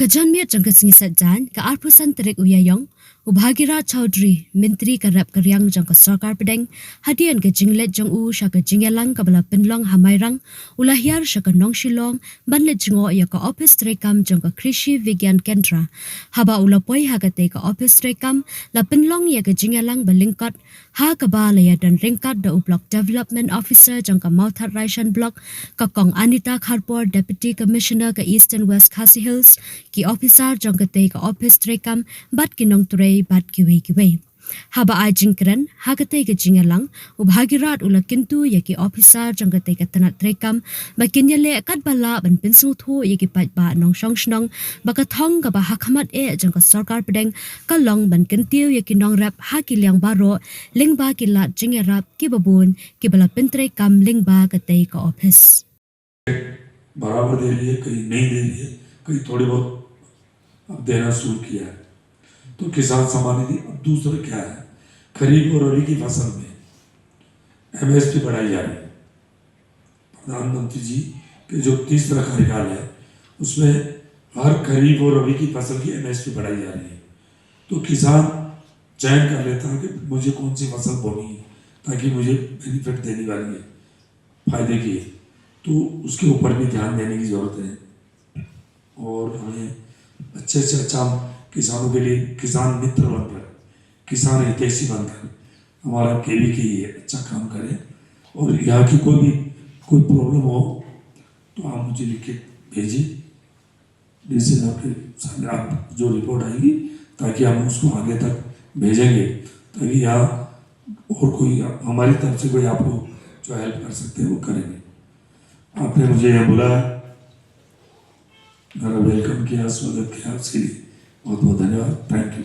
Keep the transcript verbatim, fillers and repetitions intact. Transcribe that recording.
Ka janmiet jong ka sngi Saitjaiñ, ka arphew san tarik u Ïaïong, u Bhagirath Chaudhary, Myntri ka rep ka riang jong ka Sorkar Pdeng, hadien ka jingleit jong u sha ka jingïalang kaba la pynlong ha Mairang, u la hiar sha ka Nongshillong ban leit jngoh ïa ka ophis treikam jong ka Krishi Vigyan Kendra. Haba u la poi ha katei ka ophis treikam, la pynlong ïa ka jingïalang ba lyngkot, ha kaba la ïadon ryngkat da u Block Development Officer jong ka Mawthadraishan Block, ka Kong Anita Kharpor, Deputy Commissioner ka Eastern West Khasi Hills, ki ophisar jong katei ka ophis treikam, bad ki nongtrei bad kiwei kiwei. Haba ai jingkren ha katei ka jingïalang, u Bhagirath u la kyntu ïa ki ophisar jong katei ka tnat treikam ba kin ïaleh katba lah ban pynsngewthuh ïa ki paidbah nongshong shnong ba ka thong kaba ha khmat eh jong ka Sorkar Pdeng ka long ban kyntiew ïa ki nongrep ha ki liang baroh lyngba ki lad jingïarap kiba bun kiba la pyntreikam lyngba katei ka ophis. बराबर दे रही है, कहीं नहीं दे रही है, कहीं थोड़ी बहुत अब देना शुरू किया है। तो किसान सम्मान निधि, अब दूसरा क्या है, खरीफ और रबी की फसल में एमएसपी बढ़ाई जा रही है। प्रधानमंत्री जी के जो तीसरा कार्यकाल है, उसमें हर खरीफ और रबी की फसल की एमएसपी बढ़ाई जा रही है। तो किसान चयन कर लेता है कि मुझे कौन सी फसल बोनी है, ताकि मुझे बेनिफिट देने वाली है, फायदे की है। तो उसके ऊपर भी ध्यान देने की ज़रूरत है। और हमें अच्छे से अच्छा किसानों के लिए किसान मित्र बनकर, किसान हितैषी बनकर हमारा केवीके ये अच्छा काम करे। और यहाँ की कोई भी कोई प्रॉब्लम हो तो आप मुझे लिख के भेजिए। डीसी साहब के सामने आप जो रिपोर्ट आएगी, ताकि हम उसको आगे तक भेजेंगे, ताकि यहाँ और कोई हमारी तरफ से कोई आपको जो हेल्प कर सकते हैं, वो करेंगे। आपने मुझे यहाँ बुलाया, मेरा वेलकम किया, स्वागत किया, उसके लिए बहुत बहुत धन्यवाद। थैंक यू।